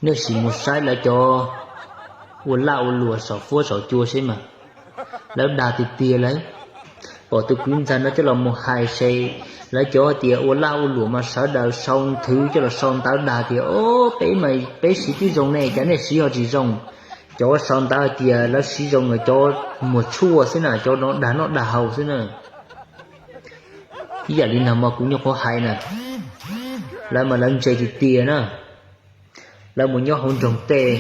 Nej sim mus saib lawv cov ua laj ua luam saum fuab saum cua seb mas, lawv dag tiag tiag lawm. Pom tus kwv ntxawg no coj los mus hais se, lawv cov tias ua laj ua luam mas sawv daws sau nthwv coj los sau ntawv dag tias, o, peb mas peb siv twb zoo ne, cas nej siv ho tsis zoo. Cov sau ntawv hais tias lawv siv zoo, cov muag tshuaj xwb na, cov no dag noj dag haus xwb na. Ib yam li no mas kuv nyuam qhuav hais na, lawv mas lawv ntse tiag tiag na. Lawv mus nyob hauv nroog tej,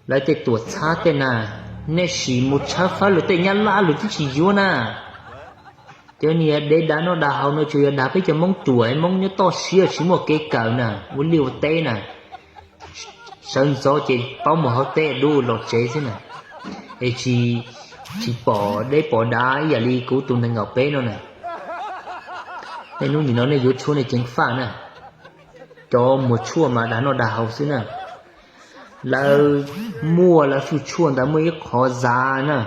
lawv tej tuam txhab tej na, nej sim mus tshawb fawb luag tej, Nyab Laj luag twb tsis yuav na. Cov niag dev dag noj dag haus no tsuas yog dag peb cov Hmoob ruam, Hmoob nyob toj siab tsis muaj kev kawm na, ua liaj ua teb na. Sawv ntxov ces paub mus hauv teb dub los tsev xwb na, es tsis, tsis pom deb pom dav ib yam li kuv tus nees nkaum peb no na. Nej hnub nim no nej yuav tshuaj nej ceev faj na. Cov muag tshuaj mas dag noj dag haus xwb na. Lawv muaj lawv suj tshuaj ntawd muaj ib qhov zav na,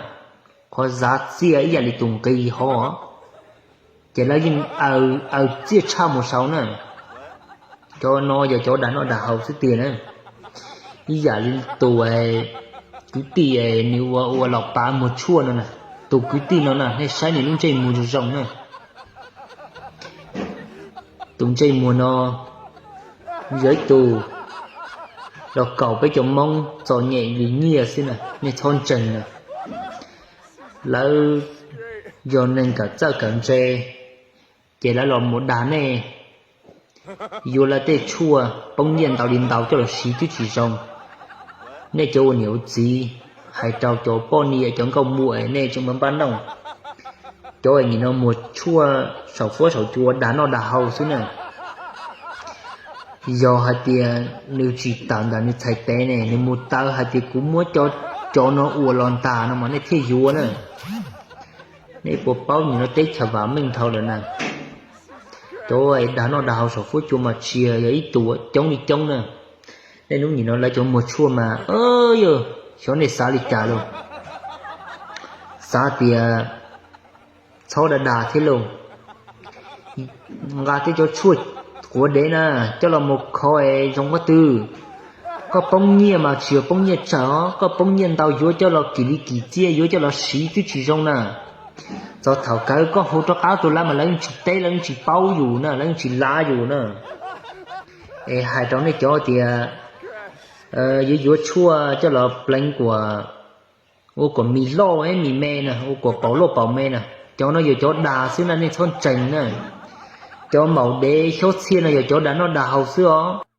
qhov zav txiaj ib yam li tus nqi hov, ces lawv yeej aws txiaj tshaj mus saud na. Cov no yog cov dag noj dag haus xwb tiag na. Ib yam li tus kwv tij nws ua ua los pav muag tshuaj no na, tus kwv tij no na nej saib nws lub ntsej muag zoo zoo na. Tus ntsej muag no yog ib tug los kaum peb cov Hmoob txom nyem li nyiaj xwb na, nej txhob ntseeg na. Lawv yog neeg kawm txawj kawm ntse, ces lawv los mus dag nej, yuav lawv tej tshuaj poob nyiaj ntau li ntau coj los siv twb tsis zoo. Nej cov ua niam ua txiv, hais rau cov poj niam cov nkauj muam nej tseem npaj npaj noog, cov nim no muag tshuaj saum fuab saum cua dag noj dag haus xwb na. Yog hais tias nws tsis tawm ntawm nws txhais tes ne, nws mus taw hais tias kuv muab cov, cov no ua los ntag no mas nej thiaj yuav na. Nej puas paub nim no teb chaws vam meej dhau lawm na. Cov dag noj dag haus saum fuab cua mas tsis yog ib tug, coob li coob na. Nej hnub nim no lawv cov muag tshuaj mas, yog xyov nej xav li cas lauj. Xav tias txhob dag dag thiab lauj. Nqa tej cov tshuaj quav dev na coj los mus kho es zoo qhov twg. Koj poob nyiaj mas tsis yog poob nyiaj tsawg os, koj poob nyiaj ntau yuav coj los kim li kim txiaj yuav coj los siv twb tsis zoo na. Txog thaum kawg koj hu rov qab tus lawv mas lawv yeej tsis teb, lawv yeej tsis paub yus na, lawv yeej tsis lav yus na. Es hais rau nej cov tias yuav yuav tshuaj coj los pleev kuam, ua kuam mis loj mis me na, ua kuam paus loj paus me na, cov no yog cov dag xwb na, nej txhob ntseeg na. Cov maum dev xyob txhiaj no yog cov dag noj dag haus xwb os.